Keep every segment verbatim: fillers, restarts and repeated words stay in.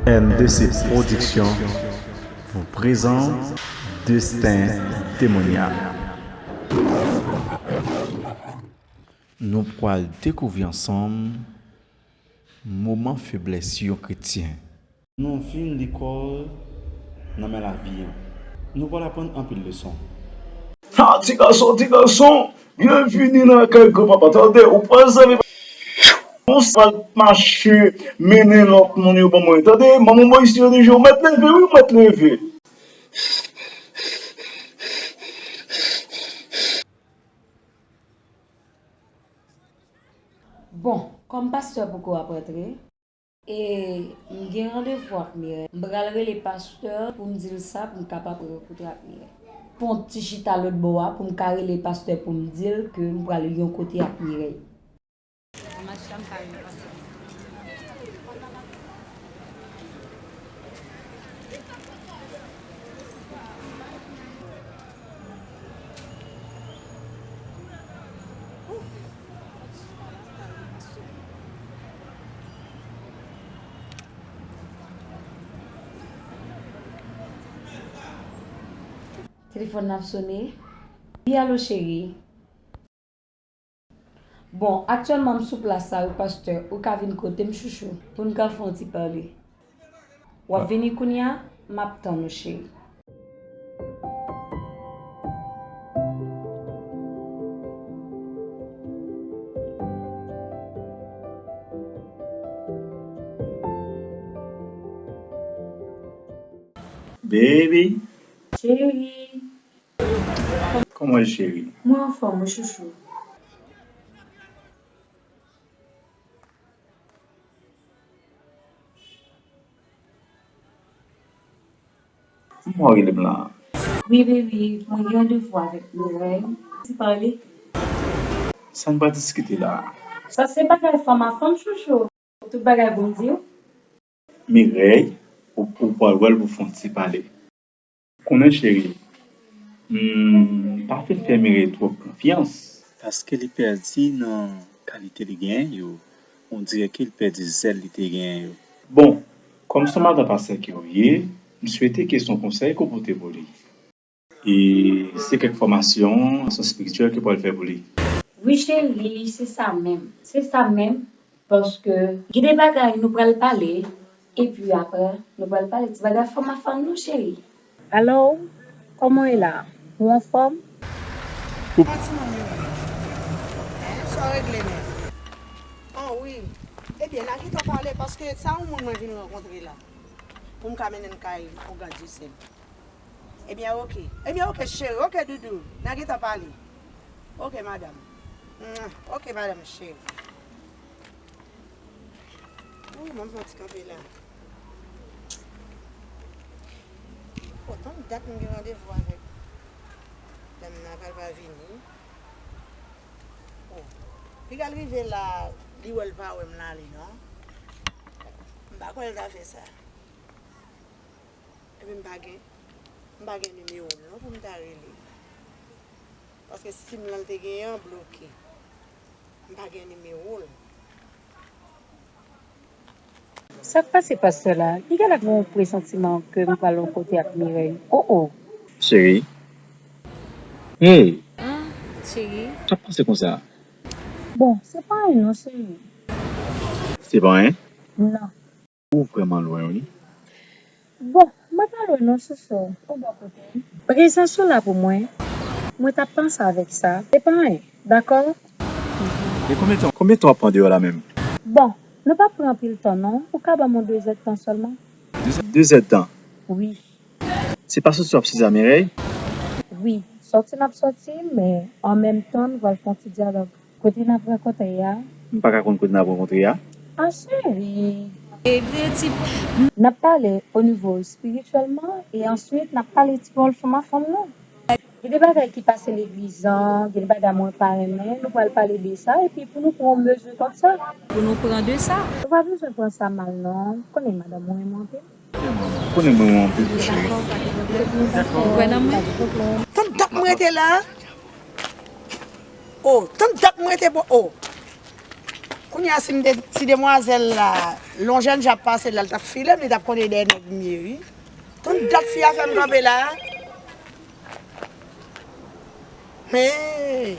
N D C Production vous présente Destin Démoniaque. Nou pral dekouvri ansanm moman feblès yon kretyen. Nou vin lekòl nan men lavi an. Nou pral aprann anpil leson. Ha, ti gason, ti gason, byenvini nan lakay granpapa, tande, ou pral sèvi. Ou pral mache mennen lòt moun yo ban mwen, tande, manman Moyiz yo deja, ou mèt leve, wi, ou mèt leve. Bon, kòm pastè poko ap rantre, e m gen randevou ak Mirèy, m pral rele pastè pou m di l sa, pou m kapab rankontre ak Mirèy. Fè yon ti chita lòt bò a pou m ka rele pastè pou m di l ke m pral yon kote ak Mirèy. Telefòn nan ap sone. Wi, alo, cheri. Bon, aktyèlman m sou plas la wi, pastè. Ou ka vin kote m, chouchou, pou n ka fè yon ti pale. W ap vini kounye a? M ap tann ou, cheri. Baby. Cheri. Kòman w ye, cheri? Mwen anfòm, wi, chouchou. Mwen rele m la. Wi, baby, mwen gen randevou avèk Mirèy. Ti pale. Sa n pral diskite la a? Sa se bagay fanm a fanm, chouchou. Tout bagay bon di w. Mirèy, ou, ou pral wè l pou fè yon ti pale. Konnen, cheri, m pa fin fè Mirèy twòp konfyans, paske li pèdi nan kalite li genyen yo. On dirè ke li pèdi zèl li te genyen yo. Bon, kòm se yon madanm pastè ke w ye, m swete ke se yon konsèy ke w pote pou li. E se kèk fòmasyon, fòmasyon espirityèl ke w pral fè pou li. Wi, cheri, se sa menm. Se sa menm. Paske gen de bagay nou pral pale, epi apre, nou pral pale ti bagay fanm a fanm nou, cheri. Alò, kòman w ye la? Ou anfòm? Kòman ti moun yo ye? Sa w regle menm? An wi. Ebyen, n a gentan pale, paske sa yon moun mwen vin rankontre la. Pou m ka mennen l kay yon gad di sèl. Ebyen, oke. Ebyen, oke, cheri. Oke, doudou. N a gentan pale. Oke, madanm. Mwa. Oke, madanm, cheri. Wi, mwen fè yon ti kanpe la. Otan dat m gen randevou avèk dam nan, pral pa vini. O. Li pral rive la, li wè l pa wè m la, li non. M pa kwè l ta fè sa. Epi m pa gen, m pa gen nimewo l non pou m ta rele. Paske sim lan l te genyen an bloke. M pa gen nimewo l. Sa k pase pastè la? Li genlè gen yon presantiman ke m pral yon kote ak Mirèy. O o. Cheri. Hey! An, cheri. Sa k pase konsa? Bon, se pa anyen non, cheri. Se pa anyen? Non. Ou vrèman lwen, wi. Bon, mwen pa lwen non, chouchou. Ou bò kote m. Prezans ou la pou mwen. Mwen t ap panse avèk sa. Se pa anyen, dakò? E konbyen tan, konbyen tan w ap pran deyò la menm? Bon, nou p ap pran anpil tan non. Ou ka ban m yon de zèdtan sèlman? De zèdtan? Wi. Se pa soti w ap sezi a Mirèy? Wi, soti n ap soti, men an menm tan, nou pral fè yon ti dyalòg. Kote n ap rankontre a? M pa ka konn kote n ap rankontre a. A, cheri! Ebyen, ti. N ap pale o nivo espirityèlman, e answit, n ap pale ti wòl fanm a fanm nou. Gen de bagay ki pase legliz an, gen de bagay mwen pa renmen, nou pral pale de sa, epi pou nou pran yon mezi kòm sa. Pou nou pran de sa. Ou pa bezwen pran sa mal, non. Ou konnen madanm mwen renmen w anpil. Konnen mwen renmen w anpil tou, cheri. Ou kwè nan mwen? Tann dat mwen rete la. O, tann dat mwen rete bò. O. Kounye a, si m te, si demwazèl la, lè yon jènjan ap pase la, l t ap file m, li t ap konnen dèyè nèg m ye, wi. Tout dat fi a fè m kanpe la. Hey!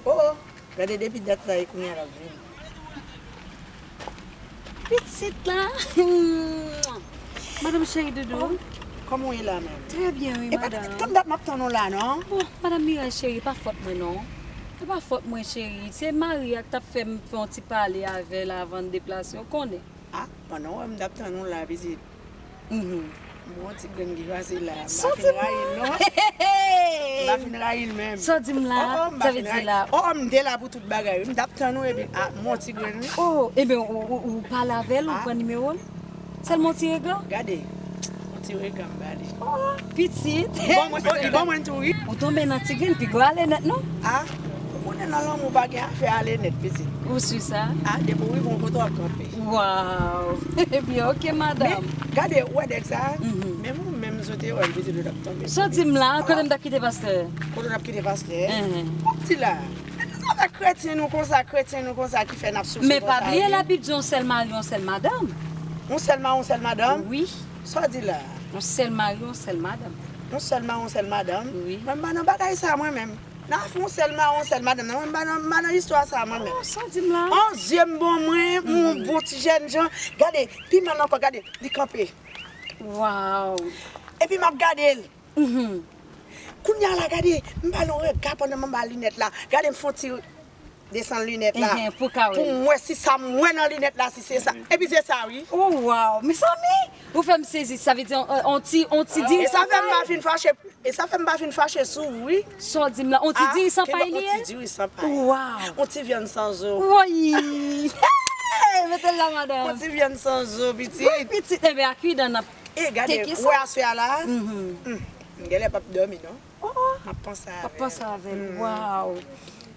Oh, oh, gade depi dat la e kounye a l ap vini. Pitit la. Madanm cheri doudou. Oh, kòman w ye la menm? Trè byen, wi, madanm. E pa tout dat m ap tann ou la, non? Bon, madanm Miray cheri, pa fòt mwen, non. E pa fòt mwen, cheri. Se mari a k t ap fè m fè yon ti pale avè l avan n deplase, w konnen. Ah, pandan w wè m t ap tann ou la, pitit. Mhm. Bon, ti grenn ki pase la. M pa fin rayi l, non. M pa fin rayi l menm. Sa w di m la, oh, oh, m pa fin rayi l. Oh, oh, m te la pou tout bagay, wi. M t ap tann ou, epi, ah, m wè yon ti grenn, wi. Oh, ebyen, ou, ou, ou pale avè l, ou pran nimewo l? Sèlman yon ti rega? Gade, yon ti rega m ba li. Oh, pitit. Li ban mwen, oh, li ban mwen tou, wi. Ou tonbe nan ti grenn, piga w ale nèt, non? Ah, ou konnen nan lanmou pa gen afè ale nèt, pitit. Ou si sa? Ah, depi w rive yon kote w ap kanpe. Waw! Ebyen, oke, madanm. Men, gade, ou wè nèg sa a? Mhm. Menm ou menm, sou te wè l, pitit, ou t ap tonbe. Sa w di m la, kote m t ap kite pastè? Kote w t ap kite pastè? Mhm. Ou di la. Men zafè kretyen nou konsa, kretyen nou konsa ki fè n ap soufri konsa, wi. Men pa bliye Labib di yon sèl mari, yon sèl madanm. Yon sèl mari, yon sèl madanm? Wi. Sa w di la? Yon sèl mari, yon sèl madanm. Yon sèl mari, yon sèl madanm? Wi. Mwen, m pa nan bagay sa, mwen menm. Nan afè yon sèl mari, yon sèl madanm nan, mwen, m pa nan, m pa nan istwa sa, mwen menm. Oh, sa w di m la? Oh, zye m bon, mwen, yon bon ti jènjan. Gade, pi mal ankò, gade, li kanpe. Waw. Epi m ap gade l. Mhm. Kounye a la, gade, m ba l yon rega pandan m anba linèt la. Gade, m fè yon ti desann linèt la. Enhen, pou w ka wè. Pou m wè si sa m wè nan linèt la, si se sa. Epi se sa, wi. Oh, waw. Mezanmi, ou fè m sezi. Sa vle di, on, on ti, on ti diri san pay. E sa fè m pa fin fache. E sa fè m pa fin fache sou ou, wi. Sa w di m la, on ti diri san pay li ye? On ti diri san pay. Waw. On ti vyann san zo. Woy! Hey! Mete l la, madanm. On ti vyann san zo, pitit. Woy, pitit. Enben, ak ui dan n ap teke sa. E gade, ou wè aswè a la? Mhm. Hmm. M genlè p ap dòmi, non. Oh, oh. M ap panse avè l. W ap panse avè l. Hmm. Waw.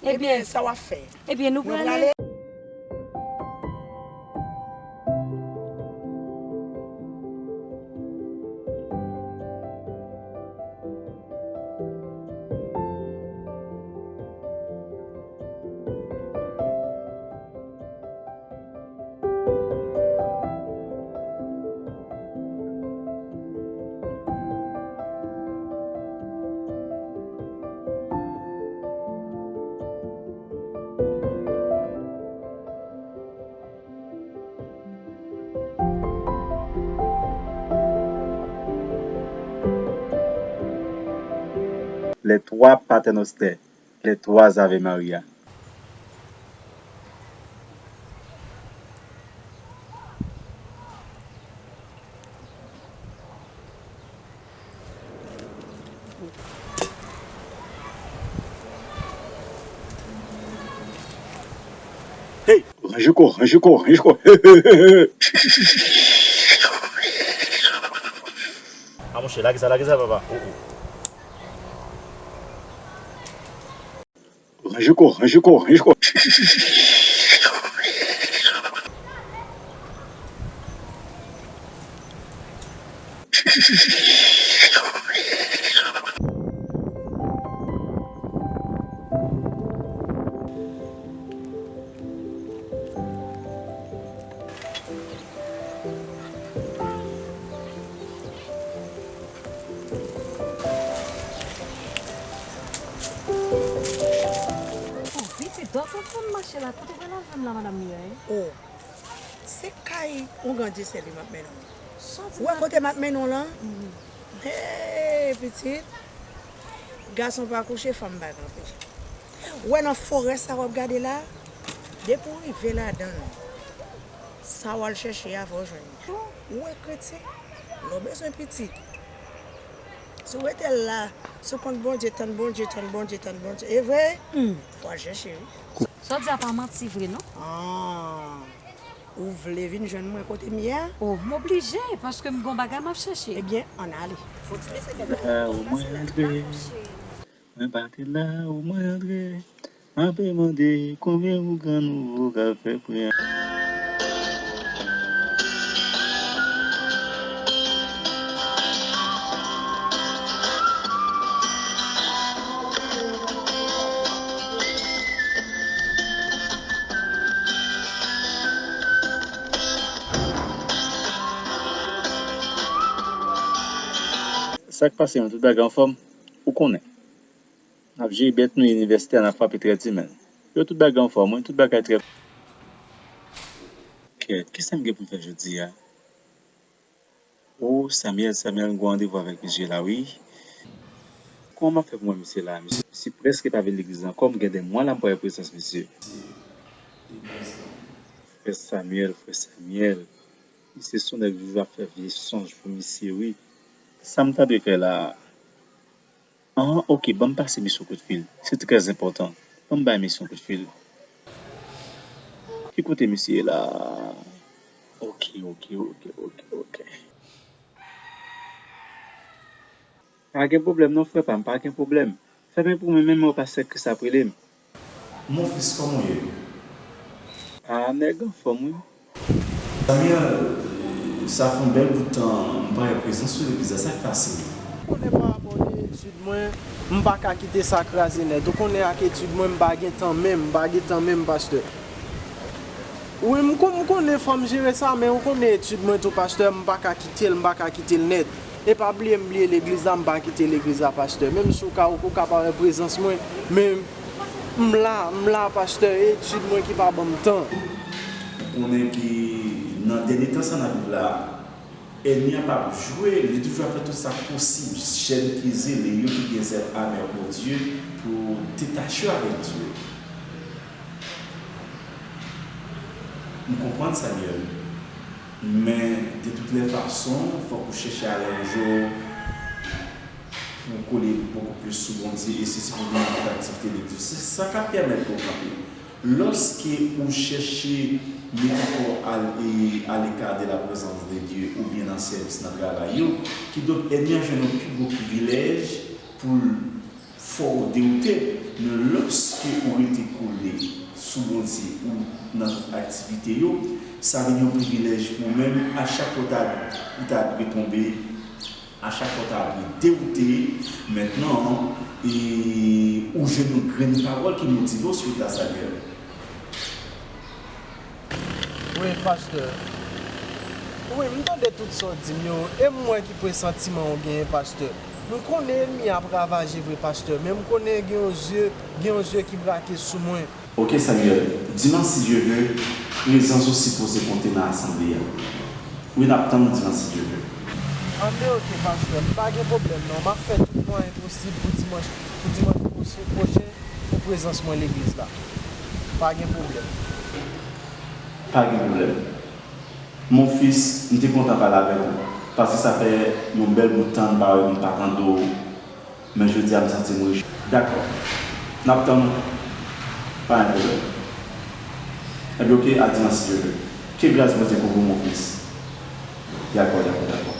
Ebyen, ebyen, sa w ap fè? Ebyen, nou prale. Les trois Paternosters, les trois Ave Maria. Hey! Ranje kò, ranje kò, ranje kò. Hey, hey, hey, hey. A monchè, lage sa, lage sa, papa. Oh, oh. Ranje kò, ranje kò, ranje kò. Oh, pitit, dòt ou fè m mache la, kote w pral avè m la, madanm Miray? Oh, se kay ongan Dyesèl li m ap mennen w. Ou wè kote m ap mennen w lan? Mhm. Hey, pitit, gason pa kouche, fanm pa kanpe. Ou wè nan forè sa w ap gade la, depi w rive ladan l, sa w al chèche a, fò w jwenn li. Ou wè kretyen, lè w bezwen pitit, Si w rete la, sou kont Bondye, tann Bondye, tann Bondye, tann Bondye. E vre? Hmm. Fò w al chèche, wi. Sa w di a pa manti vre, non? Ah, ou vle vin jwenn mwen kote m ye a? Oh, m oblije, paske m gon bagay m ap chèche. Ebyen, ann ale. Fò w ti bese kèk. La ou mwen antre. Mwen pa te la ou mwen antre. M ape mande konbyen ougan nouvo k ap fè pran. Sa k pase, menm tout bagay anfòm? Ou konnen. N ap jere bèt nou inivèsitè, n ap frape trèt imen. Yo tout bagay anfòm, wi, tout bagay trè. Kèt, kisa m gen pou m fè jodi a? O, Samuel, Samuel, m gen yon randevou avèk misye la, wi. Kòman m ap fè pou m wè misye la? Misye, misye prèske pa vin legliz la ankò, m gen de mwa la m pa wè prezans misye. Frè Samuel, frè Samuel, misye se yon nèg ki toujou ap fè vye sonj pou misye, wi. Sa m ta dwe fè la a? Ah, ok, ban m pase misye yon kout fil. Se trè enpòtan. Ban m bay misye yon kout fil. Ki kote misye ye la? Ok, ok, ok, ok, ok. Pa gen pwoblèm non, frè pa m, pa gen pwoblèm. Fèmen pou mwen, men mwen pastè Kris ap rele m. Mon fils, kòman w ye? Ah, nèg anfòm, wi. Samuel, sa fè yon bèl bout tan m pa wè prezans ou legliz la, sa k pase? Ou konnen pa rapò de etid mwen, m pa ka kite sa kraze nèt. Ou konnen ak etid mwen, m pa gen tan menm, m pa gen tan menm, pastè. Wi, m kon-, m konnen fò m jere sa, men ou konnen etid mwen tou, pastè, m pa ka kite l, m pa ka kite l nèt. E pa bliye m bliye legliz la, m pa kite legliz la, pastè. Menm si w ka, ou ka pa wè prezans mwen, men m la, m la, pastè, e etid mwen ki pa ban m tan. Ou konnen ke nan dènye tan sa n ap viv la, ènmi an p ap jwe, li toujou ap fè tout sa k posib, jèn ki zele yo, ki gen zèl amè pou Dye, pou detache yo avèk Dye. M konprann, Samuel. Men, de toutes les façons, fòk ou chèche aranje w pou w kole bokou plis sou Bondye, e se, se pou vin nan tout aktivite legliz. Se sa k ap pèmèt ke w kanpe. Lòske ou chèche mete kò w al-, e, aleka de la prezans de Dye oubyen nan sèvis, nan travay yo, kidonk ènmi an jwenn yon pi gwo privilèj pou l fè w dewoute, men lòske ou rete kole sou Bondye ou nan tout aktivite yo, sa vin yon privilèj pou ou menm. A chak fwa ou ta, ou ta dwe tonbe, a chak fwa ou ta dwe dewoute, mentnan, e, ou jwenn yon grenn pawòl ki motive w sou wout la, Samuel. Wi, pastè. Wi, m tande tout sa w di m yo, e m wè ki presantiman w genyen, pastè. M konnen ènmi a ap ravaje vre, pastè, men m konnen gen yon zye, gen yon zye ki brake sou mwen. Ok, Samuel. Dimanch, si Dye vle, prezans ou sipoze konte nan asanble a. Wi, n ap tann ou dimanch, si Dye vle. Anben, ok, pastè, m pa gen pwoblèm, non. M ap fè tout mwayen posib pou dimanch, pou dimanch pwoche-, pwochen, pou prezans mwen legliz la. Pa gen pwoblèm. Pa gen pwoblèm. Mon fils, m te kontan pale avèk ou, paske sa fè yon bèl bout tan m pa wè, m pa tande w, men jodi a m santi m rich. Dakò. N ap tann ou. Pa gen pwoblèm. Ebyen, ok, a dimanch, si Dye vle. Ke gras Bondye kouvri w, mon fils. Dakò, dakò, dakò.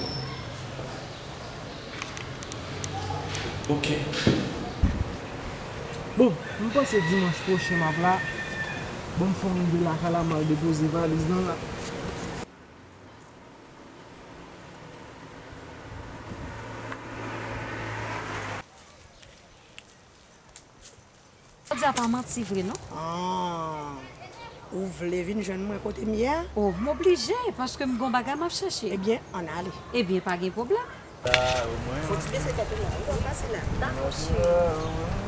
Ok. Bon, m panse dimanch pwochen m ap la. Bon, m fè yon rive lakay la, m al depoze valiz lan la. Sa w di a pa manti vre, non? Ah, ou vle vin jwenn mwen kote m ye a? Oh, m oblije, paske m gon bagay m ap chèche. Ebyen, ann ale. Ebyen, pa gen pwoblèm. Fò w ti bese tèt ou la. Ou konn pase la. Dakò, cheri.